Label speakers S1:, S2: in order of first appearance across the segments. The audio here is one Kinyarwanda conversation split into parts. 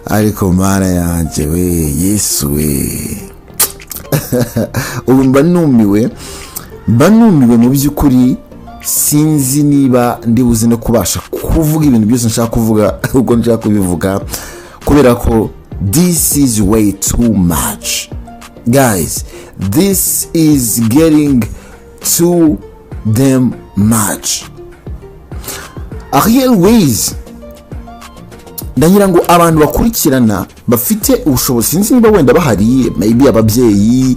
S1: Ariko Mana yanjye we, Yesu we, ubu mba numiwe, mba numiwe mu by'ukuri. Sinzi niba ndi buze no kubasha kuvuga ibintu byose nshaka kuvuga ubwo nshaka kubivuga, kubera ko this is way too much, guys. This is getting too damn much. Ariel Wayz, ndagira ngo abantu bakurikirana bafite ubushobozi, sinzi niba wenda bahari, maybe ababyeyi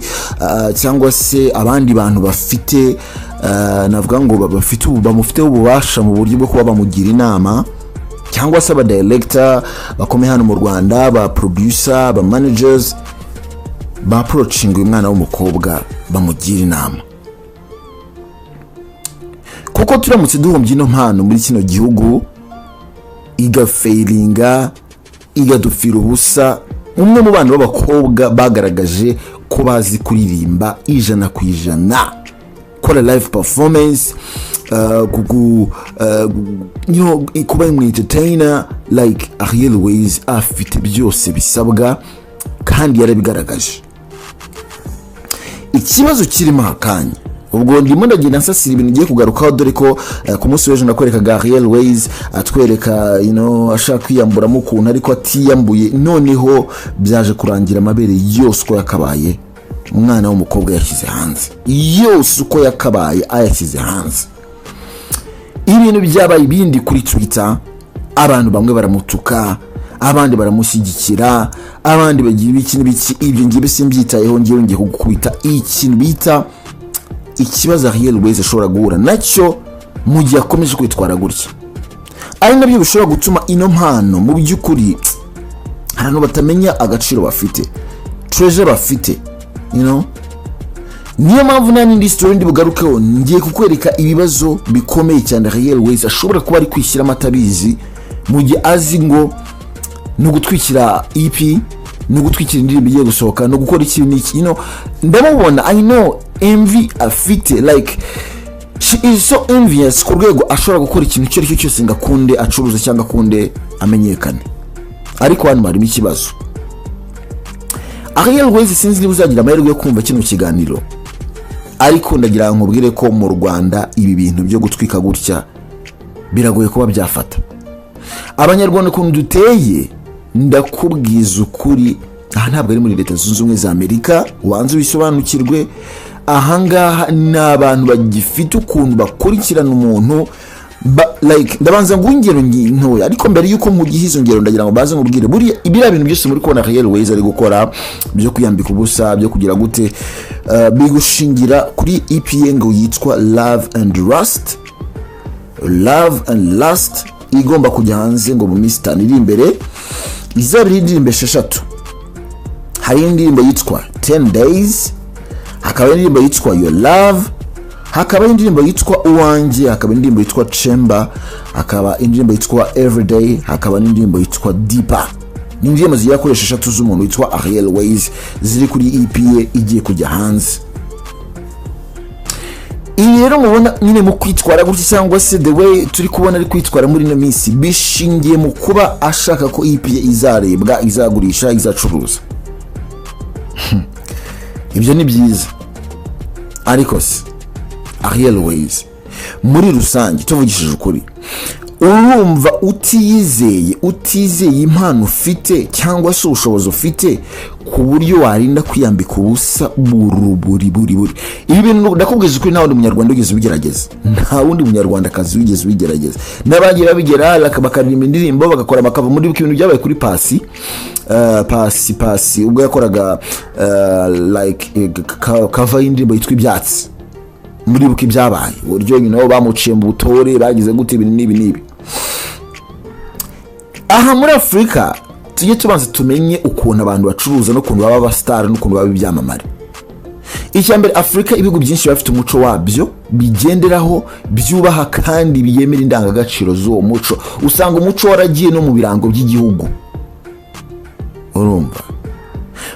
S1: cyangwa se abandi bantu bafite, navuga ngo bamufiteho ububasha mu buryo bwo kuba bamugira inama, cyangwa se abadirector bakomeye hano mu Rwanda, ba producer, ba managers, ba approaching uyu mwana w'umukobwa bamugira inama, kuko turamutse duhombye ino mpano muri kino gihugu, igafailinga, igadupfira ubusa, umwe mu bana b'abakobwa bagaragaje ko bazi kuririmba 100%, gukora live performance, kuba umu entertainer like Ariel Wayz, afite byose bisabwa kandi yarabigaragaje. Ikibazo kirimo akanya, ubwo ndimo ndagenda nsasira ibintu ngiye kugarukaho, dore ko ku munsi w'ejo nakwerekaga Ariel Wayz atwereka ashaka kwiyamburamo ukuntu ariko atiyambuye. Noneho byaje kurangira amabere yose uko yakabaye umwana w'umukobwa yashyize hanze, yose uko yakabaye ayashyize hanze. Ibintu byabaye ibindi kuri Twitter. Abantu bamwe baramutuka, abandi baramushyigikira, abandi bagira ibiki n'ibiki. Ibyo ngiye simbyitayeho. Ngiye ngiye kugukubita ikintu bita ikibazo Ariel Wayz ashobora guhura nacyo mu gihe akomeje kwitwara gutya, ari nabyo bishobora gutuma ino mpano, mu by'ukuri abantu batamenya agaciro bafite, treasure bafite. Niyo mpamvu nta n'indi story ndi bugarukeho. Ngiye kukwereka ibibazo bikomeye cyane Ariel Wayz ashobora kuba ari kwishyiramo atabizi, mu gihe azi ngo ni ugutwikira EP, ni ugutwikira indirimbo igiye gusohoka, ni ugukora iki n'iki. Ndamubona, I know envy afite, like she is so envious ku rwego ashobora gukora ikintu icyo ari cyo cyose ngo akunde acuruze cyangwa akunde amenyekane. Ariko hano harimo ikibazo. Ariel Wayz, sinzi niba uzagira amahirwe yo kumva kino kiganiro, ariko ndagira ngo nkubwire ko mu Rwanda ibi bintu byo gutwika gutya biragoye kuba byafata. Abanyarwanda ukuntu duteye, ndakubwiza ukuri, aha ntabwo ari muri Leta Zunze Ubumwe za Amerika, ubanze ubisobanukirwe. Ahangaha ni abantu bagifite ukuntu bakurikirana umuntu like ndabanza ngo ingero ntoya, ariko mbere y'uko mugiha izo ngero, ndagira ngo baze nkubwire buriya biriya bintu byose muri kubona Ariel Wayz ari gukora byo kwiyambika ubusa, byo kugira gute, bigushingira kuri EP ye ngo yitwa Love and Rust, Love and Lust, igomba kujya hanze ngo mu minsi 5 iri imbere. Izaba iri indirimbo esheshatu. Hari indirimbo yitwa 10 Days, hakaba indirimbo yitwa Your Love, hakaba indirimbo yitwa Uwanjye, hakaba indirimbo yitwa Chamber, hakaba indirimbo yitwa Everyday, hakaba n'indirimbo yitwa Deeper. Ni indirimbo zigera kuri esheshatu z'umuntu witwa Ariel Wayz ziri kuri EP ye igiye kujya hanze. Ibi rero mubona nyine mu kwitwara gutya, cyangwa se the way turi kubona ari kwitwara muri ino minsi, bishingiye mu kuba ashaka ko EP ye izarebwa, izagurisha, izacuruza. Ibyo ni byiza, ariko se Ariel Wayz, muri rusange tuvugishije ukuri, urumva utiyizeye, utizeye impano ufite cyangwa se ubushobozi ufite, ku buryo warinda kwiyambika ubusa buri buri buri buri? Ibi bintu, ndakubwiza ukuri, nta wundi munyarwanda wigeze ubigerageza, nta wundi munyarwandakazi wigeze ubigerageza. N'abagiye babigera bakaririmba indirimbo, bagakora bakava muri ibintu byabaye kuri Paccy, Paccy ubwo yakoraga like cover y'indirimbo yitwa Ibyatsi. Muribuka ibyabaye, uburyo nyina bamuciye mu butore, bagize gute, ibintu n'ibi n'ibi. Aha muri Afurika tujye tubanza tumenye ukuntu abantu bacuruza n'ukuntu baba abasitari n'ukuntu baba ibyamamare. Icya mbere, Afurika, ibihugu byinshi biba bifite umuco wabyo bigenderaho, byubaha kandi biyemera indangagaciro z'uwo muco. Usanga umuco waragiye no mu birango by'igihugu. Urumva,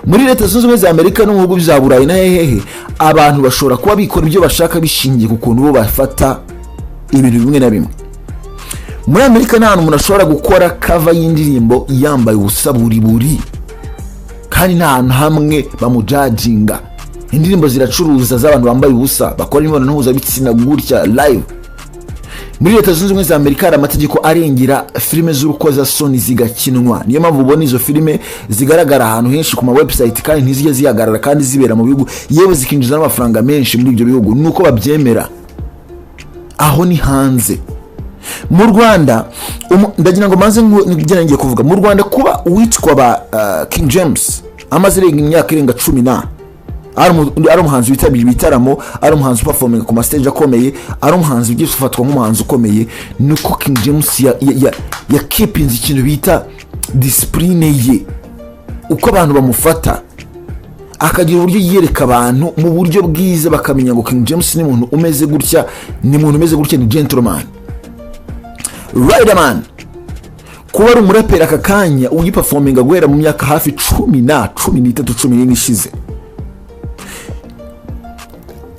S1: muri Leta Zunze Ubumwe za Amerika no mu bihugu bya Burayi na hehehe, abantu bashobora kuba bikora ibyo bashaka bishingiye ku kuntu bo bafata ibintu bimwe na bimwe. Muri Amerika nta hantu umuntu ashobora gukora cover y'indirimbo yambaye ubusa buri buri, kandi nta hantu hamwe bamujudginga. Indirimbo ziracuruza z'abantu bambaye ubusa, bakora imibonano mpuzabitsina gutya live. Muri Leta Zunze Ubumwe za Amerika hari amategeko arengera filime z'urukozasoni zigakinwa. Niyo mpamvu ubona izo filime zigaragara ahantu henshi ku ma website kandi ntizijye zihagarara, kandi zibera mu bihugu, yewe zikinjiza n'amafaranga menshi muri ibyo bihugu, nuko babyemera. Aho ni hanze. Mu Rwanda ndagira ngo maze nibyo ngiye kuvuga. Mu Rwanda, kuba uwitwa ba King James amaze imyaka irenga 10 na ari umuhanzi witabira ibitaramo, ari umuhanzi uperforminga ku ma stage akomeye, ari umuhanzi ugiye ufatwa nk'umuhanzi ukomeye, nuko King James yakeepinze ikintu bita discipline ye, uko abantu bamufata, akagira uburyo yiyereka abantu mu buryo bwiza, bakamenya ngo King James ni umuntu umeze gutya, ni umuntu umeze gutya, ni gentleman. Riderman, kuba ari umuraperi aka kanya ugiperforminga guhera mu myaka hafi 10 na 13, 14 ishize,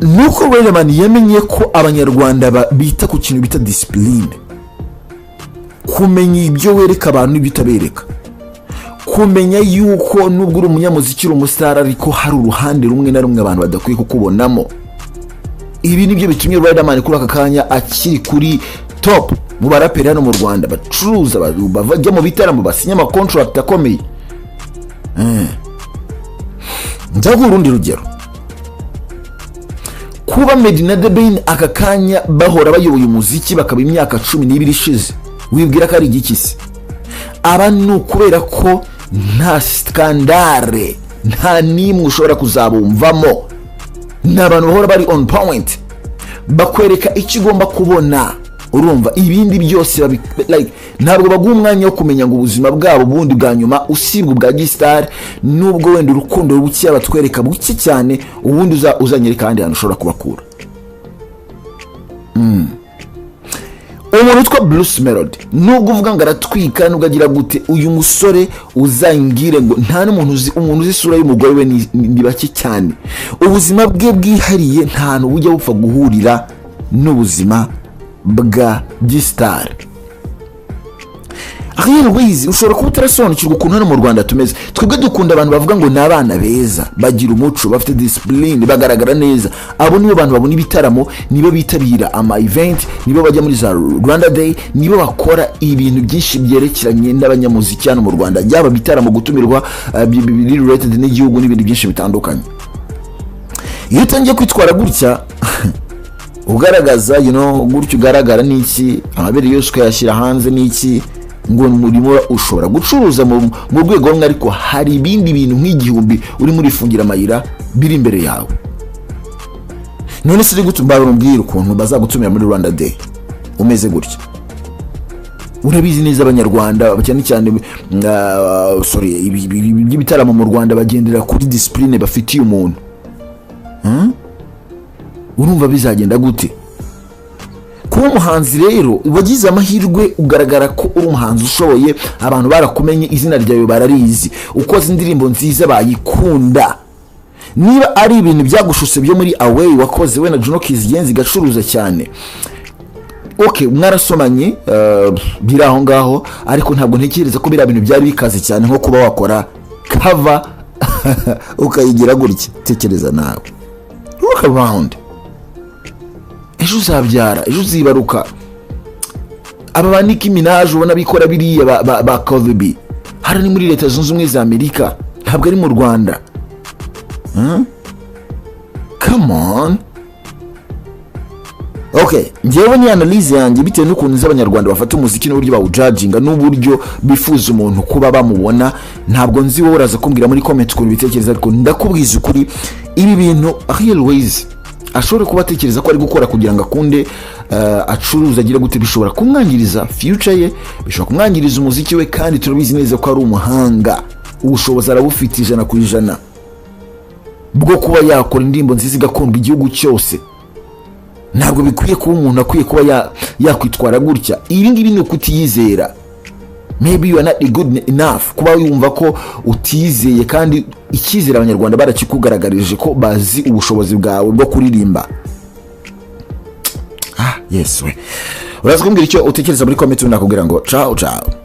S1: nuko Riderman yamenye ko Abanyarwanda bita ku kintu bita discipline, kumenya ibyo wereka abantu n'ibyo utabereka, kumenya yuko nubwo uri umunyamuziki, uri umusitari, ariko hari uruhande rumwe na rumwe abantu badakwiye kukubonamo. Ibi nibyo bitumye Riderman kuri aka kanya akiri kuri top mu baraperi hano mu Rwanda bacuruza, bajya mu bitaramo, basinya ama contract akomeye. Ndaguha urundi rugero: kuba Meddy na The Ben aka kanya bahora bayoboye umuziki, bakaba imyaka 12 ishize, wibwira ko ari igiki se? Aba ni ukubera ko nta scandal, nta n'imwe ushobora kuzabumvamo. Ni abantu bahora bari on point, bakwereka icyo ugomba kubona. Urumva, ibindi byose like, ntabwo baguha umwanya wo kumenya ngo ubuzima bwabo bundi bwa nyuma, usibwa ubwa gisitari, nubwo wenda urukundo buke batwereka buke cyane. Ubundi uzanyereka ahandi hantu ushobora kubakura. Umuntu witwa Bruce Melody, nubwo uvuga ngo aratwika, nubwo agira gute, uyu musore uzangire ngo nta n'umuntu uzi, umuntu uzi isura y'umugore we ni bake cyane. Ubuzima bwe bwihariye nta hantu bujya bupfa guhurira n'ubuzima bwa gisitari. Ariel Wayz, ushobora kuba utarasobanukirwa ukuntu hano mu Rwanda tumeze. Twebwe dukunda abantu bavuga ngo ni abana beza, bagira umuco, bafite discipline, bagaragara neza. Abo nibo bantu babona ibitaramo, nibo bitabira ama event, nibo bajya muri za Rwanda Day, nibo bakora ibintu byinshi byerekeranye n'abanyamuziki hano mu Rwanda, byaba bitaramo, gutumirwa biri related n'igihugu n'ibindi byinshi bitandukanye. Iyo utangiye kwitwara gutya, ugaragaza gutya ugaragara n'iki, amabere yose ukayashyira hanze n'iki, ngo murimo ushobora gucuruza mu rwego rumwe, ariko hari ibindi bintu nk'igihumbi urimo urifungira amayira biri imbere yawe. None se uri gute umbwira ukuntu bazagutumira muri Rwanda Day umeze gutya? Urabizi neza, Abanyarwanda cyane cyane, sorry, ibi by'ibitaramo mu Rwanda bagendera kuri discipline bafitiye umuntu. Urumva bizagenda gute? Kuba umuhanzi rero wagize amahirwe, ugaragara ko uri umuhanzi ushoboye, abantu barakumenye, izina ryawe bararizi, ukoze indirimbo nziza bayikunda. Niba ari ibintu byagushutse byo muri Away wakoze we na Juno Kizigenza igacuruza cyane, ok, mwarasomanye, biri aho ngaho, ariko ntabwo ntekereza ko biriya bintu byari bikaze cyane nko kuba wakora cover ukayigira gutya. Tekereza nawe, look around. Ejo uzabyara, ejo uzibaruka. Aba ba Nicki Minaj ubona bikora biriya, ba Cardi B, hano ni muri Leta Zunze Ubumwe za Amerika, ntabwo ari mu Rwanda. Come on. Ok, ngewe ni analyse yanjye bitewe n'ukuntu nzi Abanyarwanda bafata umuziki n'uburyo bawujudginga n'uburyo bifuza umuntu kuba bamubona. Ntabwo nzi, wowe uraza kumbwira muri comment ukuntu ubitekereza, ariko ndakubwiza ukuri, ibi bintu Ariel Wayz ashobora kuba atekereza ko ari gukora kugira ngo akunde acuruze, agire gute, bishobora kumwangiriza future ye, bishobora kumwangiriza umuziki we, kandi turabizi neza ko ari umuhanga. Ubushobozi arabufite 100% bwo kuba yakora indirimbo nziza igakundwa igihugu cyose. Ntabwo bikwiye kuba umuntu akwiye kuba yakwitwara gutya. Ibi ngibi ni ukutiyizera. Maybe you are not good enough kuba yumva ko utizeye, kandi icyizere Abanyarwanda barakikugaragarije ko bazi ubushobozi bwawe bwo kuririmba. Ah, yes we. Uraza kumbwira icyo utekereza muri comment, nakubwira ngo ciao ciao.